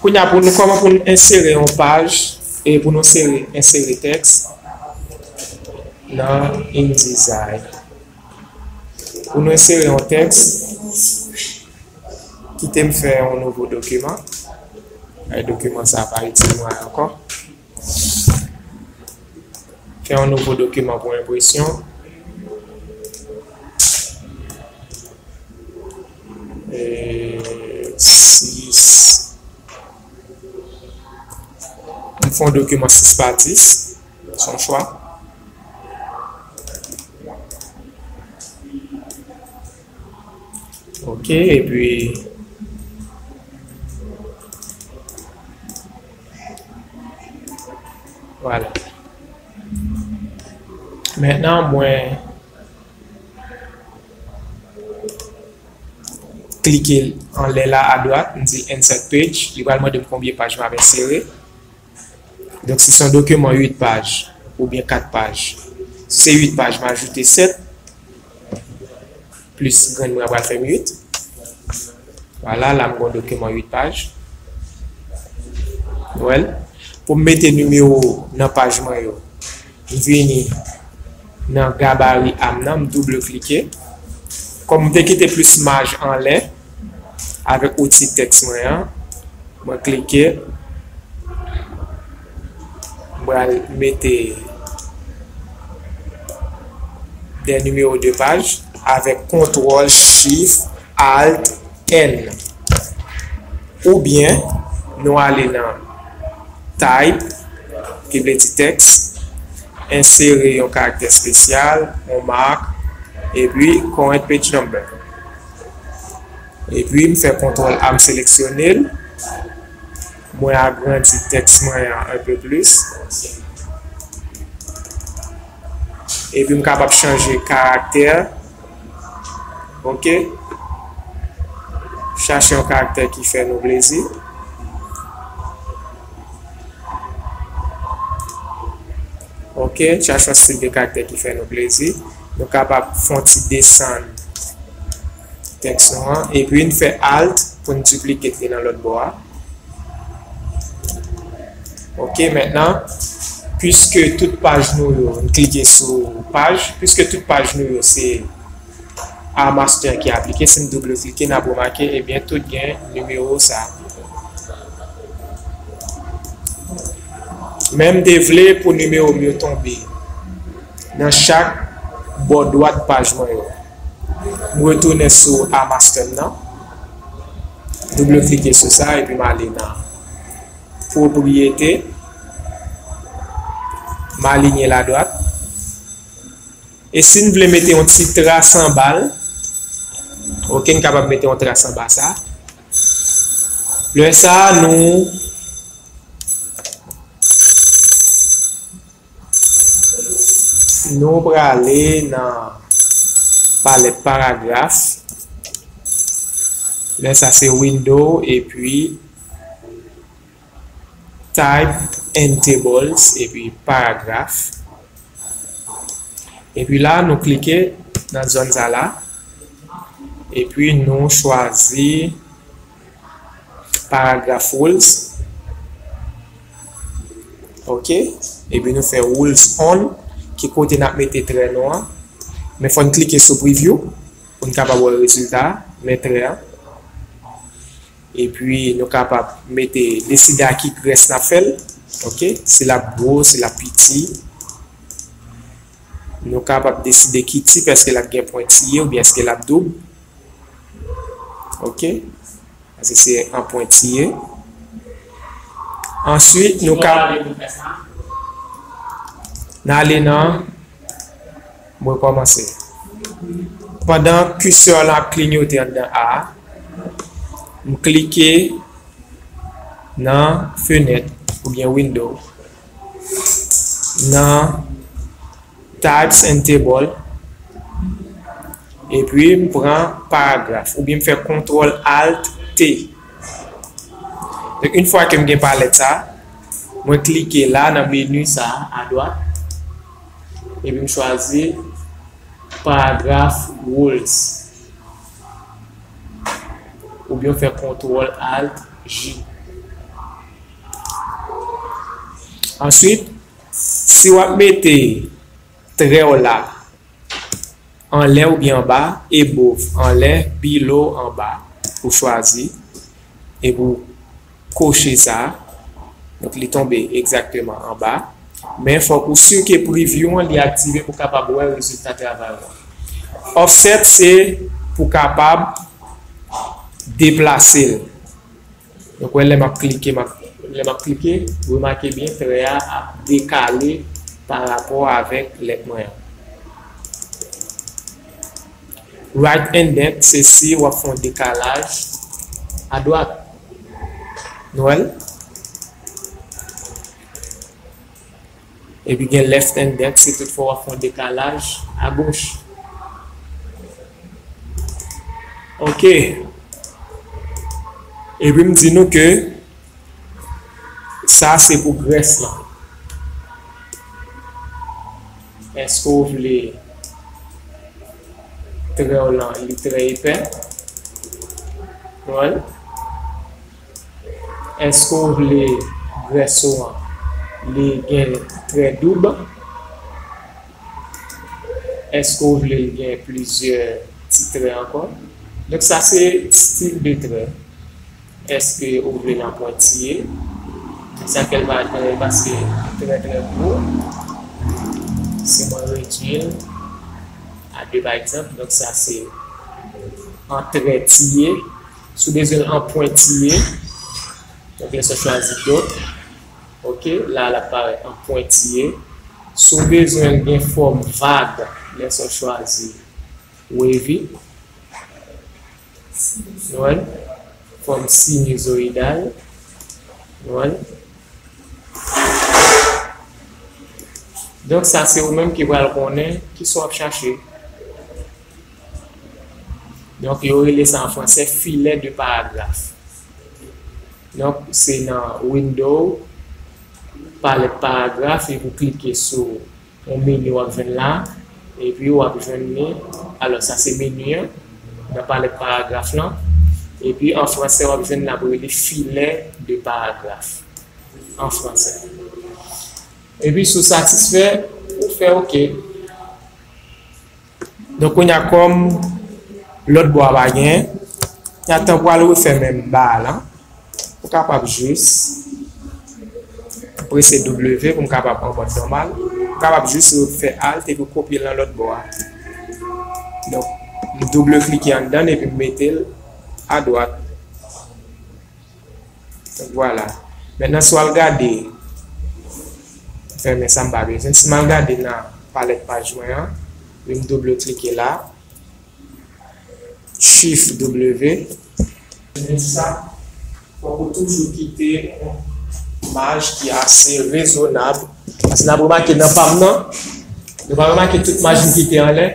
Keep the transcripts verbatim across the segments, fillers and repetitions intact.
Kounye a, pou nou, kòman pou nou ensere yon paj e pou nou ensere, ensere tèks nan InDesign. Pou nou ensere yon tèks, kite m fè yon nouvo dokiman. Ay, dokiman sa pa itil mwen ankò. Fè yon nouvo dokiman pou enpresyon. E, sis. M fè yon dokiman sis pa dis. Se yon chwa. Ok, epi, vwala. Mentnan, mwen klike anlè la, adwat, m di l insert page, li pral mande m konbyen paj m ap ensere. Donk, si se yon dokiman uit paj, oubyen kat paj, si se uit paj, m ajoute sèt, plis grenn mwen an pral fè m uit. Vwala, la m gen yon dokiman uit paj. Nou wè l? Pou m mete nimewo nan paj mwen yo, m vini nan gabari a m nan, m double klike. Kòm m te kite plis maj anlè avèk outi tèks mwen an, mwen klike, m pral mete de nimewo de paj avèk kontwòl, shift, alt, N. Oubyen, nou ale nan type, ki vle di tèks, ensere yon karaktè espesyal, yon mak, epi current page number. Epi, m fè kontwòl A, m seleksyone l. Mwen agrandi tèks mwen an un peu plus. Epi, m kapab chanje karaktè. Ok. Chache yon karaktè ki fè nou plezi. Ok, chache yon stil de karaktè ki fè nou plezi. Nou kapab fè yon ti desann tèks nou an, epi n fè alt pou n duplicate li nan lòt bò a. Ok, mentnan, piske tout paj nou yo, n klike sou paj, piske tout paj nou yo se A master ki aplike, si m double klike, n ap remake, ebyen, tout gen nimewo sa. Men m te vle pou nimewo m yo tonbe nan chak bò dwat paj mwen yo. M retounen sou A master m nan. Double klike sou sa, epi m ale nan pwopriyete. M alinye l adwat. E si n vle mete yon ti tras anba l, ok, n kapab mete yon tras anba sa. Lè sa a, nou, nou prale nan palèt paragraf. Lè sa a, se window, epi type and tables, epi paragraf. Epi la, nou klike nan zòn sa la. Epi nou chwazi paragraph rules. Ok. Epi nou fè rules on, ki kote n ap mete trè nou an. Men fò n klike sou preview pou n kapab wè rezilta a, men trè a. Epi nou kapab mete, deside a ki grès n ap fè l. Ok, si l ap gwo, si l ap piti. Nou kapab deside ki tip, èske l ap gen pwentiye oubyen èske l ap doub. Ok, paske se an pwentiye. Answit, nou ka, n ale nan M rekòmanse. Pandan cursor lan ap klinyote anndan A a, m klike nan fenèt oubyen window, nan types and table, epi m pran paragraf, oubyen m fè kontwòl alt T. Donk, yon fwa ke m gen palèt sa, mwen klike la nan meni sa a, adwat, epi m chwazi paragraph rules. Oubyen w fè kontwòl alt J. Answit, si w ap mete trè w la anlè oubyen anba, above anlè, below anba, ou chwazi, epi w koche sa, donk li tonbe egzakteman anba. Men fòk ou si ke preview an li aktive pou w kapab wè rezilta travay ou an. Offset se pou w kapab deplase l. Donk, wè, lè m ap klike, m ap, lè m ap klike, remake byen, trè a ap dekale pa rapò avèk lèt mwen an. Right indent, se si w ap fè yon dekalaj adwat. Nou wè l? Epi gen left indent, si toutfwa w ap fè yon dekalaj agoch. Ok. Epi m di nou ke sa se pou grès lan. Èske w vle trè w lan li trè epè? Right. Èske w vle grès ou an li gen trè doub? Èske w vle l gen plizyè ti trè ankò? Donk, sa se stil de trè. Èske w vle l an pwentiye? Sa fè l pa trè, paske li trè, trè gwo. Si mwen redui l a de, pa egzanp, donk, sa se an trè tiye. Si w bezwen l an pwentiye, donk, lè sa w chwazi dot, ok, la, l ap parèt an pwentiye. Si w bezwen l gen fòm vag, lè sa w chwazi wavy. Nou wè l? Fòm sinusoidal. Nou wè l? Donk, sa se ou menm ki pral konnen kisa w ap chache. Donk, yo rele sa an fransè filet de paragraphe. Donk, se nan Window, palèt paragraf, epi w klike sou yon meni w ap jwenn la, epi w ap jwenn li, alò, sa se meni an, nan palèt paragraf lan, epi an fransè w ap jwenn l ap rele filet de paragraphe, an fransè. Epi si w satisfè, ou fè ok. Donk, kounye a, kòm lòt bò a pa genyen, kounye a, tan pou al refè menm ba a la, ou kapab jis prese W pou m kapab anbòt nòmal. Ou kapab jis fè Alt epi w kopye l nan lòt bò a. Donk, m double klike anndan l epi m mete l adwat. Donk, vwala. Mentnan, si w al gade, fèmen sa, m pa bezwen. Si m al gade nan palèt paj mwen an, wi, m double klike la, Shift W. Men sa, fòk ou toujou kite yon maj ki ase rezonab. Paske n ap remake nan pa m nan, nou pa remake tout maj m kite anlè.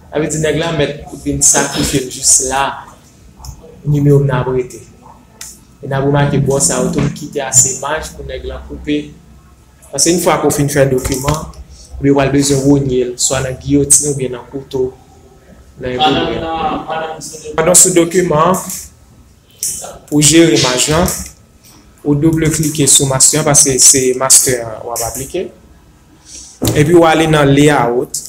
Sa vle di nèg la mèt vin sakrifye m jis la, nimewo m nan ap rete. E n ap remake bò sa yo tou, m kite ase maj pou nèg lan koupe. Paske yon fwa ke w fin fè dokiman, oubyen w pral bezwen wonye l, swa nan giyotin oubyen nan kouto, nan enprime. Padon sou dokiman an, pou jere maj lan, ou double klike sou master an, paske se master an w ap aplike. Epi w ale nan layout.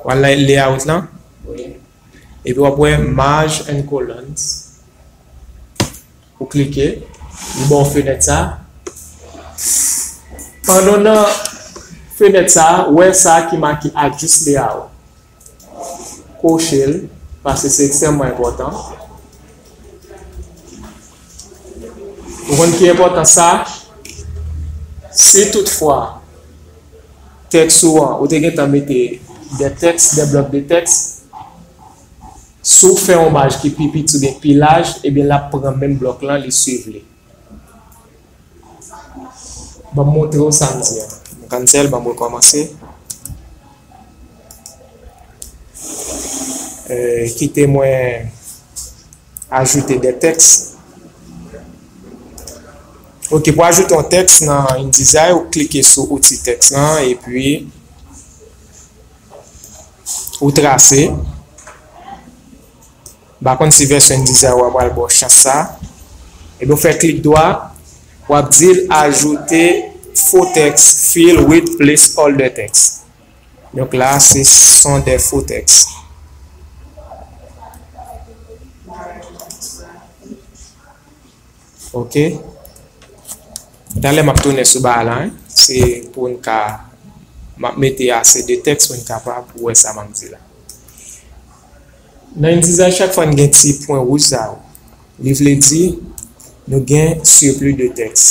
W al nan layout lan. Epi w ap wè Margin and Columns. Ou klike, li ba w fenèt sa. Pandan w nan fenèt sa, wè sa ki make Adjust Layout. Koche l, paske se ekstrèmman enpòtan. Ou konn ki enpòtans sa? Si toutfwa tèks ou an, ou te gentan mete de tèks, de blòk de tèks, si w fè yon maj ki pi piti oubyen pi laj, ebyen, l ap pran menm blòk lan, li swiv li. Ban m montre w sa m di a. M cancel, ban m rekòmanse. Eh, kite mwen ajoute de tèks. Ok, pou ajoute yon tèks nan InDesign, ou klike sou outi tèks lan, epi ou trase. M pa konn si vèsyon InDesign ou a pral ba w chans sa. Epi w fè klik dwa, W ap di l ajoute fo tèks, fill with placeholder text. Donk la, se sont des faux textes. Ok. Talè m ap tounen sou bagay la, hein. Se pou n ka, m ap mete ase de tèks pou n kapab wè sa m ap di la. Nan InDesign, chak fwa n gen ti pwen wouj sa yo, li vle di nou gen surplus de tèks.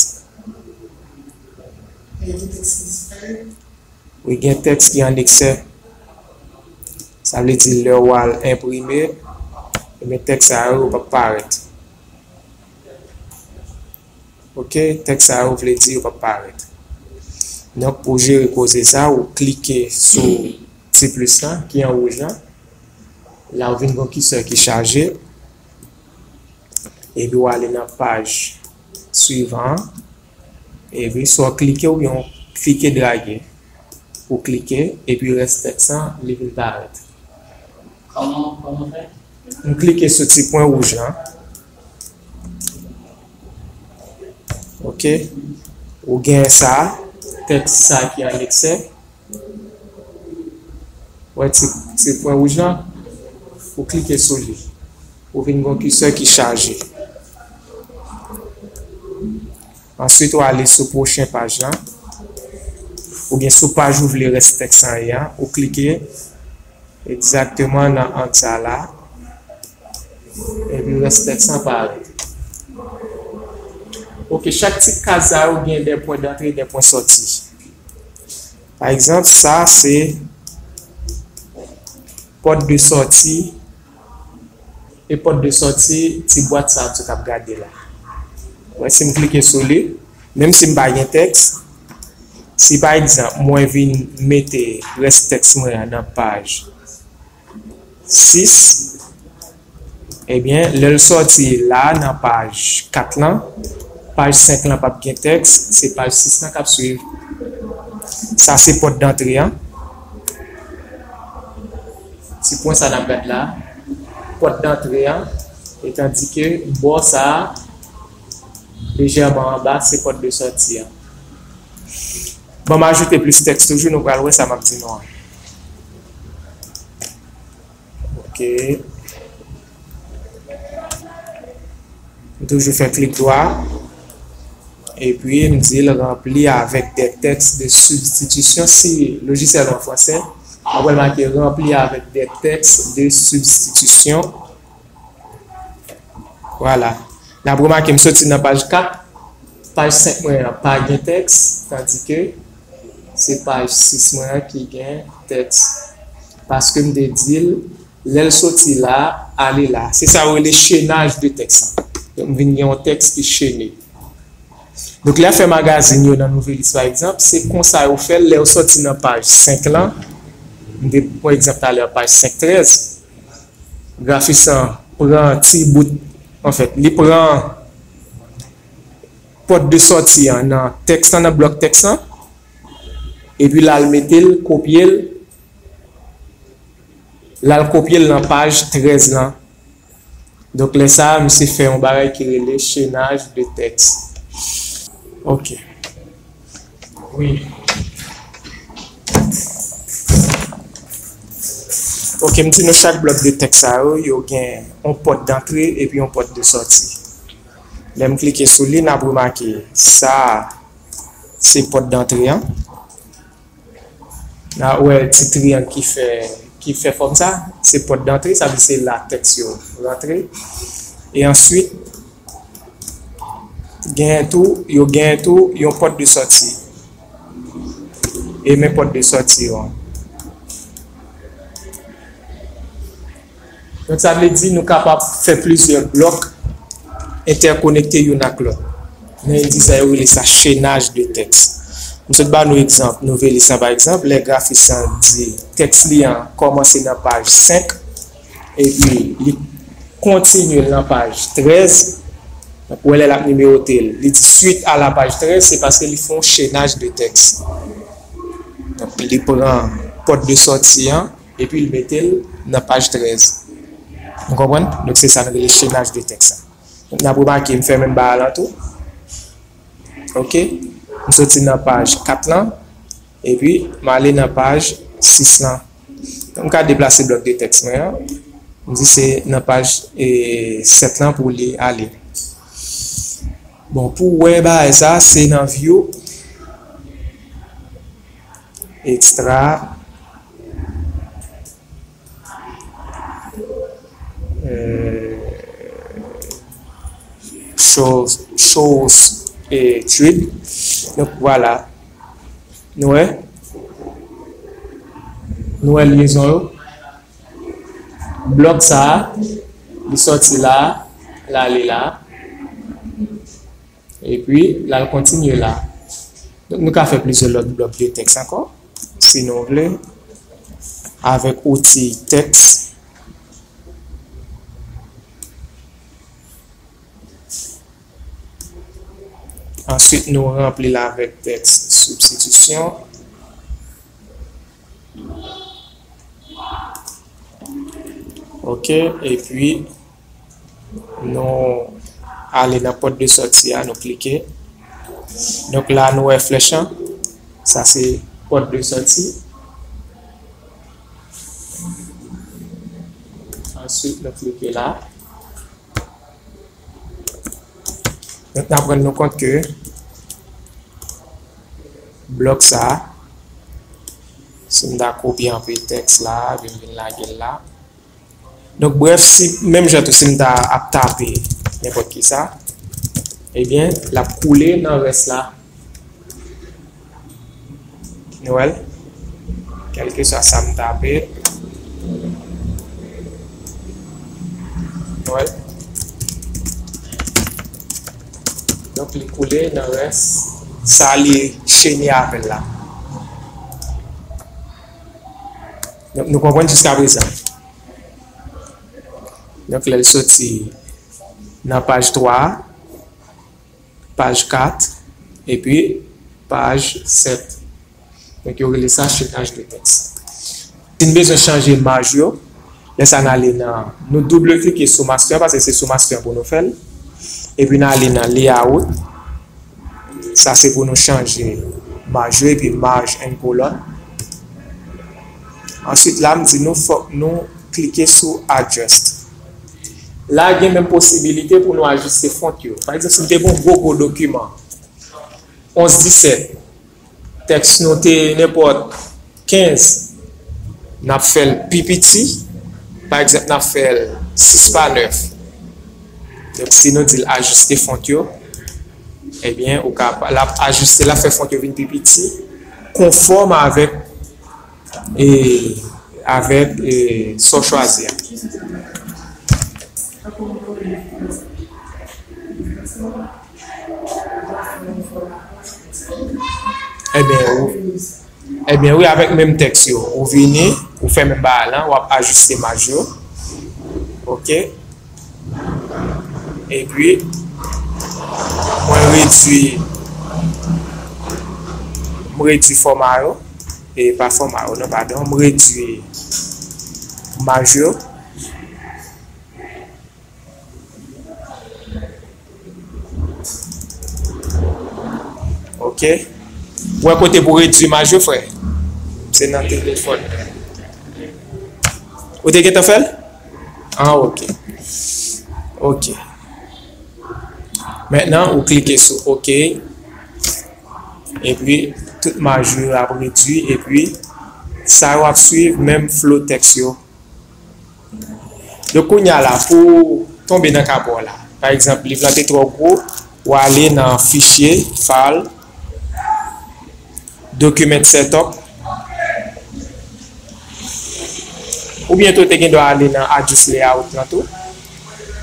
Wi, gen tèks ki an eksè. Sa vle di lè w al enprime, ebyen tèks sa yo p ap parèt. Ok, tèks sa yo vle di yo p ap parèt. Donk, pou jere koze sa, ou klike sou ti plis la ki an wouj la. La, ou vin gen yon kisè ki chaje. Epi ou ale nan paj swivan an. Epi swa w klike oubyen w klike drage. Ou klike, epi rès tèks lan, li vin parèt. Kòman, kòman fè? M klike sou ti pwen wouj lan. Ok. Ou gen sa, tèks sa ki an eksè. Wè ti, ti pwen wouj lan? Ou klike sou li. Ou vin gen yon kisè ki chaje. Answit, ou ale sou pwochen paj lan. Oubyen sou paj ou vle rès tèks lan ye a, ou klike egzakteman nan ant sa la. Epi rès tèks lan parèt. Ok, chak ti kaz sa yo gen de pwen dantre, de pwen sòti. Pa egzanp, sa se pòt de sòti, e pòt de sòti ti bwat sa a tou k ap gade la. Wè, si m klike sou li, menm si m pa gen tèks, si pa egzanp, mwen vin mete rès tèks mwen an nan paj sis, ebyen, lè l sòti la nan paj kat lan, paj senk lan p ap gen tèks, se paj sis lan k ap swiv. Sa se pòt dantre an. Ti pwen sa n ap gad la, pòt dantre an, e tandike bò sa a, lejèman anba, se pòt de sòti an. Ban m ajoute plis tèks toujou, nou pral wè sa m ap di nou an. Ok. M toujou fè klik dwa. Epi, m di l ranpli avèk de tèks de sibstitisyon. Si lojisyèl ou an fransè, w ap wè l make ranpli avèk de tèks de sibstitisyon. Vwala. N ap remake, m soti nan paj kat. Paj senk mwen an pa gen tèks, tandike se paj sis mwen an ki gen tèks. Paske m te di l, lè l soti la, ale la. Se sa yo rele chenaj de tèks lan. Donk, m vin gen yon tèks ki chene. Donk, lè fè magazin yo nan Nouvelliste, pa egzanp, se konsa yo fè l lè yo soti nan paj senk lan. M te pran egzanp talè, paj senk trèz. Grafis lan pran ti bout, anfèt, li pran pòt de sòti an nan tèks lan, nan blòk tèks lan, epi l al mete l, kopye l, l al kopye l nan paj trèz lan. Donk, lè sa a, misye fè yon bagay ki rele chenaj de tèks. Ok. Wi. Ok, m di nou chak blòk de tèks sa yo, yo gen yon pòt dantre epi yon pòt de sòti. Lè m klike sou li, n ap remake sa a se pòt dantre an. N a wè ti triyang ki fè, ki fè fòm sa, se pòt dantre, sa vle di se la tèks yo rantre. E answit, genyen tou, yo genyen tou yon pòt de sòti. E men pòt de sòti yo an. Donk, sa vle di nou kapab fè plizyè blòk entèkonekte youn ak lòt. Nan InDesign, yo rele sa chenaj de tèks. M sot ba nou egzanp, Nouvelliste lan, pa egzanp, lè grafis lan di tèks li an kòmanse nan paj senk, epi li kontinye l nan paj trèz. Donk, ou wè lè l ap nimewote l, li di suite à la page treize, se paske li fè yon chenaj de tèks. Donk, li pran pòt de sòti an, epi l mete l nan paj trèz. Nou konprann? Donk, se sa nou rele chenaj de tèks la. Donk, n ap remake, m fè menm bagay la tou. Ok, m soti nan paj kat lan, epi m ale nan paj sis lan. Donk, m ka deplase blòk de tèks mwen an. M di se nan paj, e, sèt lan pou li ale. Bon, pou wè bagay sa, se nan View, Extra, e, shows, shows, e, Grid. Donk, vwala. Nou wè? Nou wè lyezon yo? Blòk sa a, li sòti la, l ale la. Epi, l al kontinye la. Donk, nou ka fè plizyè lòt blòk de tèks ankò, si nou vle, avèk outi tèks. Answit, nou ranpli l avèk tèks sibstitisyon. Ok, epi nou ale nan pòt de sòti a, nou klike. Donk la, nou wè flèch lan, sa se pòt de sòti. Answit, nou klike la. Donk, n ap rann nou kont ke blòk sa a, si m ta kopye anpe tèks la, vin, vin lage l la. Donk, brèf, si, menm jan tou, si m ta ap tape nenpòt ki sa, ebyen, l ap koule nan rès la. Nou wè l? Kèlkeswa sa m tape. Nou wè l? Donk, li koule nan rès sa li chene avè l la. Donk, nou konprann jiskaprezan. Donk, lè l soti nan paj twa a, paj kat, epi paj sèt. Donk, yo rele sa chenaj de tèks. Si n bezwen chanje maj yo, lè sa n ale nan, nou double klike sou master, paske se sou master pou nou fè l. Epi n ale nan layout. Sa se pou nou chanje maj yo, epi merge and colon. Answit, la, m di nou fòk nou klike sou adjust. La, gen menm posibilite pou nou ajiste font yo. Pa egzanp, si m te gen yon gwo, gwo dokiman, onz disèt, tèks nou te nenpòt kenz, n ap fè l pi piti. Pa egzanp, n ap fè l sis pa nèf. Donk, si nou di l ajiste font yo, ebyen, ou ka, l ap ajiste, l ap fè font yo vin pi piti, konfòm avèk, e, avèk, e, sa w chwazi a. Ebyen, ou, ebyen, wi, avèk menm tèks yo, ou vini, ou fè menm bagay lan, w ap ajiste maj yo. Ok. Epi, mwen redui, m redui fòma yo. E pa fòma yo, non, padon. M redui maj yo. Ok. Ou wè kote pou redui maj yo, frè? Se nan telefòn. Ou te gentan fè l? Ah, ok. Ok. Mentnan, ou klike sou ok. Epi, tout maj yo ap redui. Epi, sa yo ap swiv menm flo tèks yo. Donk, kounye a la, pou w tonbe nan kab ou la, pa egzanp, liv lan te twò gwo, ou ale nan fichye, file, document setup, oubyen tou, ou te gen dwa ale nan adjust layout lan tou.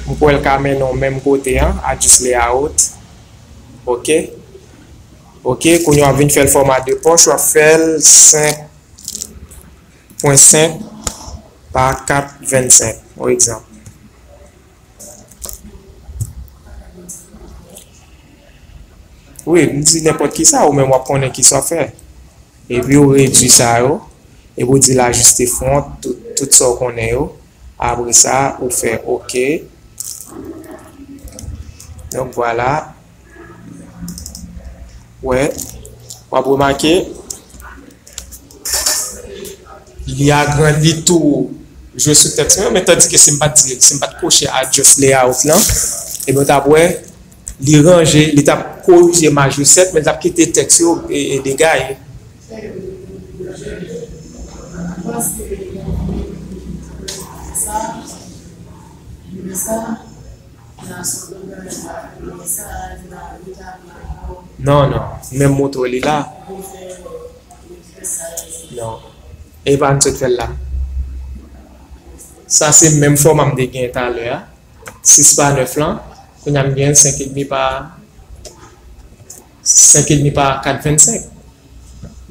M kwè l ka mennen w menm kote an, adjust layout. Ok. Ok, kounye a w ap vin fè l fòma de pòch, w ap fè l senk pwen senk pa kat vennsenk, yon egzanp. Wi, m di nenpòt ki sa, ou menm w ap konnen ki sa w fè. Epi w redui sa yo, epi w di l ajiste font, tout, tout sa w konnen yo. Apre sa, ou fè ok. Donk, vwala. Wè, w ap remake, li agrandi tou jwe sou tèks mwen, men tandike si m pa t di, si m pa t koche adjust layout lan, ebyen w t ap wè, li ranje, li t ap korije majusèt, men l t ap kite tèks yo e, e degaye. Non, non, menm moto li la. Non, e pa m sot fè l la. Sa se menm fòma m te gen talè a. Sis pa nèf lan, kounye a m gen senk edmi pa, senk edmi pa kat vennsenk.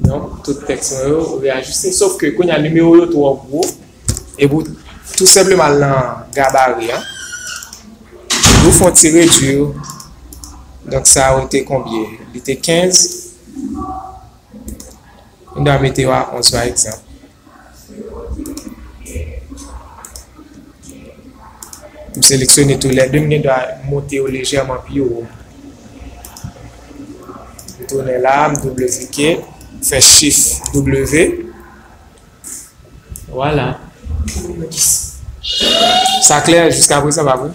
Donk, tout tèks mwen yo reyajiste. Sof ke kounye a nimewo yo twò gwo. E pou tou senpleman al nan gabari an, nou fè yon ti redwi yo. Donk, sa a rete konbyen? Li te kenz. Nou ta mete yo a onz pa egzanp. M seleksyone toulède, m gen dwa monte yo lejèman pi wo. M tounen la, m double klike, m fè Shift W. Vwala. Sa klè jiska prezan, pa vre?